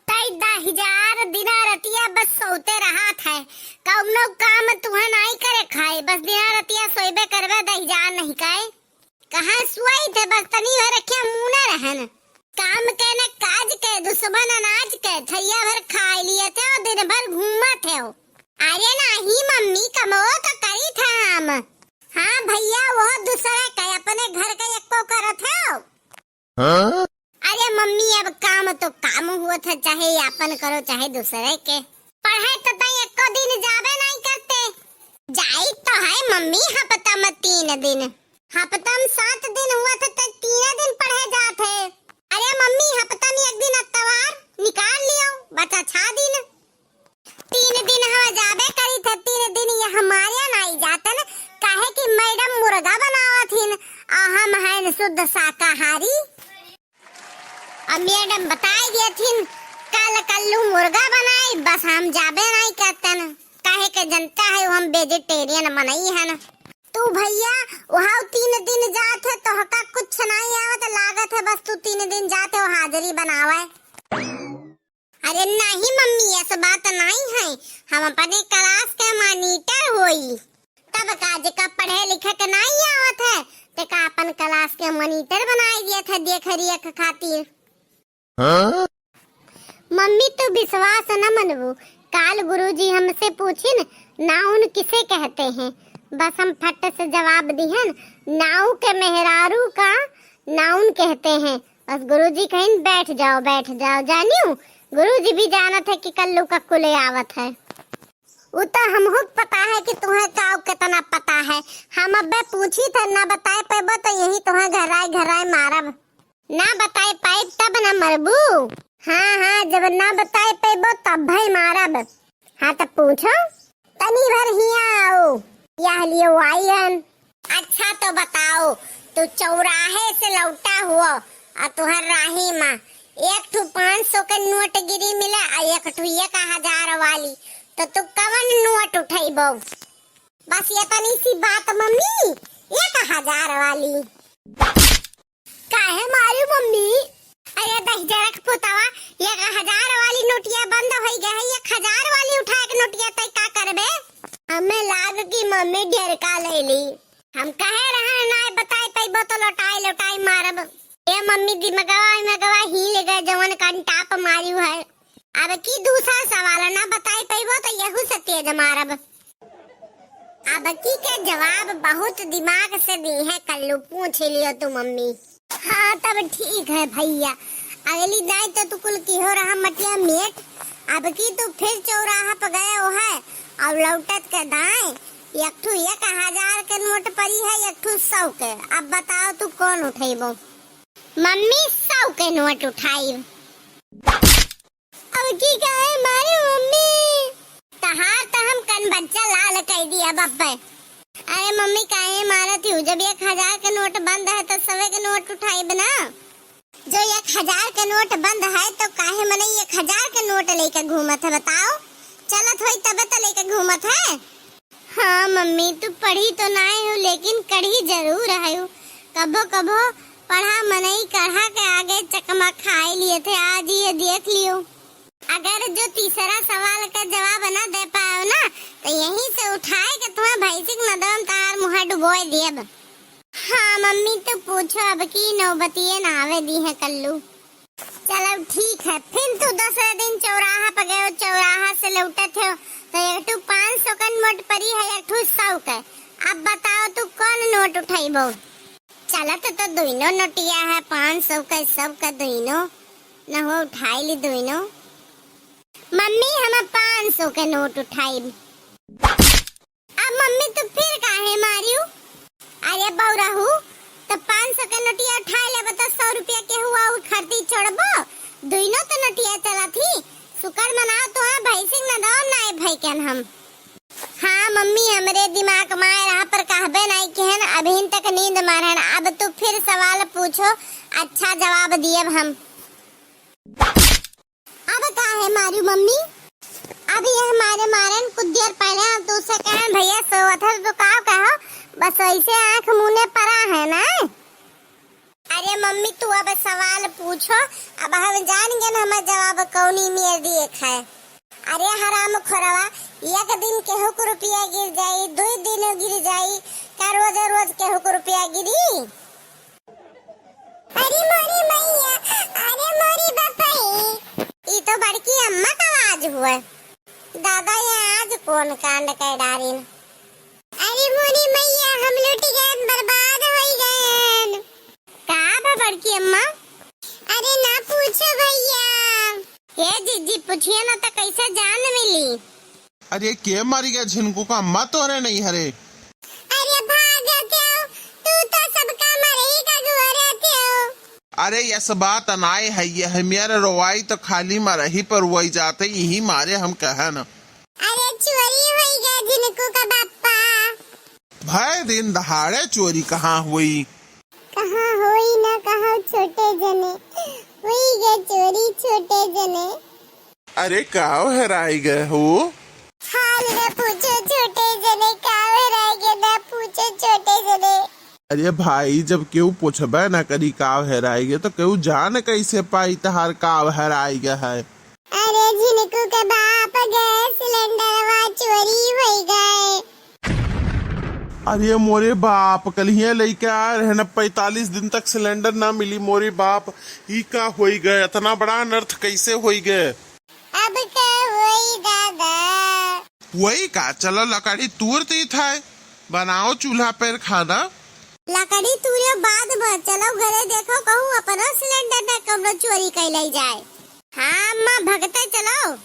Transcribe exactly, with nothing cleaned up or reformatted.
तई दहिजार दिना रतिया बस सोते रहत है, कउनो काम तुहे नाई करे खाए, बस दिना रतिया सोइबे करबे दहिजार नहीं काए। कहाँ सोई थे, बस तनी भर रखे मुने रहन। काम के न काज के, दुश्मन अनाज के, थरिया भर खाए लिए थे और दिन भर घूमत है। अरे नाही मम्मी, कमो तो करी थे हम। हाँ भइया, वो दूसरे के, अपने घर के एको करत है। हाँ? अरे मम्मी, अब काम तो काम हुआ था, चाहे आपन करो, चाहे दूसरे के। पढ़े तो तई एको दिन जाबे नहीं करते। जाई तो है मम्मी, हफ्ता में तीन दिन। हफ्ता में सात दिन हुआ था, तो तीन दिन पढ़े जात है। अरे मम्मी, हफ्ता में एक दिन अतवार निकाल लियो, बचा छह दिन। तीन दिन हम जाबे करी थे, तीन दिन ये हमारे यहाँ नहीं जातन, काहे कि मैडम मुर्गा बनावत हिन, आ हम हैं शुद्ध शाकाहारी। अब मैडम बताई दिए थिन, कल कल्लू मुर्गा बनाई, बस हम जाबे नहीं करतन, काहे के जनता है हम वेजिटेरियन मनई हन। तू भइया, वहाँ तीन दिन जात है, तोहका कुछ नहीं आवत लागत है, बस तू तीन दिन जात है, वो हाजिरी बनावे। अरे नहीं मम्मी, ऐसा बात नहीं है, हम अपने क्लास के मॉनिटर होई। तब का, जेका पढ़े लिखे के नाई आवत है, ते का अपन क्लास के मॉनिटर बनाई दिया था देख रेख खातिर? हाँ? मम्मी, तू विश्वास न मनबू, काल गुरुजी हमसे पूछिन, नाउन किसे कहते हैं? बस हम फट से जवाब दिहन, नाऊ के मेहरारू का नाउन कहते हैं। बस गुरुजी कहिन, "बैठ जाओ, बैठ जाओ।" जानियो, गुरुजी भी जानत है कि कल्लू का कुले आवत है। उ तो हमहू के पता है कि तुहे का कितना पता है। हम अबे पूछी थे, ना बताए पैबो तो यही तुहे घराए घराए मारब। ना बताए पाइब तब ना मरबू। हाँ, हाँ, जब ना बताए पैबो तब भाई मारब। हाँ, तब पूछो। तनी भर हिया आओ, यह लिए आई हन। अच्छा तो बताओ, तू चौराहे से लौटा हुआ और तुहर राही मा एक ठू पाँच सौ के नोट गिरी मिला और एक ठू एक हजार वाली, तो तू कवन नोट उठैबो? बस ये तनी सी बात मम्मी, एक हजार वाली। काहे मारू मम्मी? अरे दहिजरक पुतवा, एक हजार वाली नोटिया बंद होई गए है, एक हजार वाली उठाए के नोटिया तय का करबे? हमें लाग कि मम्मी ढेर का ले ली। हम कहे रहन ना बताए पैबो तो लौटाई लौटाई मारब। ए मम्मी दिमगवा मगवा ही ले गए जवन कान टाप मारू है। अब की दूसरा सवाल ना बताई पैबो तो यहू से तेज मारब। अब की के जवाब बहुत दिमाग से दी है कल्लू, पूछ लियो तू मम्मी। हाँ तब ठीक है भैया, अगली दाई तो तू कुल किहो रहा मटिया मेट। अब की तू फिर चौराहा पर गए हो है और लौटत के दाएं एक ठू एक हजार के नोट परी है, एक ठू सौ के। अब बताओ तू कौन उठेबो? मम्मी सौ के नोट उठाई। अब की काहे मारे मम्मी? तहार त हम कन बच्चा लाल कह दिया बप्पे। अरे मम्मी काहे मारत हूँ? जब एक हजार के नोट बंद है तो सवे के नोट उठाइब ना। जो एक हजार के नोट बंद है तो काहे मनई एक हजार के नोट लेके घूमत है बताओ? चलत होई तबे तो लेके घूमत है। हाँ मम्मी, तू पढ़ी तो नाय हो, लेकिन कढ़ी जरूर है। कभो कभो पढ़ा मनई कढ़ा के आगे चकमा खाए लिए थे। आज ये देख लियो, अगर जो तीसरा सवाल का जवाब ना दे पाओ ना, तो यहीं से उठाए के तुम्हें भैंसिक नदवा में तार मुँह डुबोए दियब। हाँ मम्मी, तू पूछो, अब की नौबतिये ना आवे दी है कल्लू। चलो ठीक है, फिर तू दूसरे दिन चौराहा पर गयो, चौराहा से लौटत हो तो एक ठू पाँच सौ का नोट परी है, एक ठू सौ का। अब बताओ तू कौन नोट उठाइबो? चलत तो दोनों नोटिया है, पाँच सौ का, सौ का दोनों। न हो उठाई ली दोनों। मम्मी हम पाँच सौ के नोट उठाइब। अब मम्मी तू फिर काहे मारियो? अरे बौराहू, तो पाँच सौ के नोटिया उठाए लेबो तो सौ रुपया के हुआ उ खरीदी छोड़बो? दुइनो तो नोटिया चलत ही। शुक्र मनाओ तो है भैंसिक न दो नाय भैकन हम। हाँ मम्मी, हमरे दिमाग माए रहा पर कहबे नाय किहन, अभिन तक नींद मारन। अब तू फिर सवाल पूछो, अच्छा जवाब दियब हम। अब काहे मारू मम्मी? अब ये हमारे मारन कुछ देर पहले हम तुझसे कहे भैया सोवत है तो का कहो, बस वैसे आँख मुने परा है ना। अरे मम्मी, तू अब सवाल पूछो, अब हम जान गए न हमार जवाब कौनी मेर दिए खाए। अरे हराम खोरवा, एक दिन केहू के रुपया गिर जाई, दुई दिन गिर जाई, का रोज रोज केहू के रुपया गिरी? अरे मोरी मैया, अरे मोरी बापा रे। ई तो बड़की अम्मा का आवाज हुआ। दादा, ये आज कौन कांड कर डारिन? अरे मोरी मैया, हम लुटि गए, बर्बाद होई गए। का बा बड़की अम्मा? अरे ना पूछो भैया। ए जीजी, पूछिए ना तो कैसे जान मिली? अरे के मरी गए झिनकू का अम्मा तोरे नहीं हरे? अरे भाग क्यों? तू तो सबका मरही का गुआ रहते हो। अरे यस बात अनाय है, ये हमियर रोवाई तो खाली मरही पर रोवाई जाते, यही मारे हम कहन। अरे चोरी होई गए झिनकू का बापा। भय दिन दहाड़े चोरी कहाँ हुई? कहाँ होई ना कहाँ छोटे जने, हुई गए चोरी छोटे जने। अरे काव हेराई गए हो? हाल न पूछो छोटे जने, काव हेराई गए न पूछो छोटे जने। अरे भाई, जब केहू पूछबे ना करी काव हेराई गए तो केहू जान कैसे पाई तहार काव हेराई गए है? अरे झिनकू के बाप, गैस सिलेंडरवा चोरी होई गए। अरे मोरे बाप, कलिया लेके आए रहे न, पैंतालीस दिन तक सिलेंडर ना मिली। मोरे बाप, ई का होई गए? इतना बड़ा अनर्थ कैसे होई गए? अब का होई दादा? वही का, चलो लकड़ी तूर दी था, बनाओ चूल्हा पर खाना। लकड़ी तूरे बाद में, चलो घरे देखो कहूँ अपनो सिलेंडर न कौनो चोरी कैले जाए। हाँ अम्मा, भगते चलो।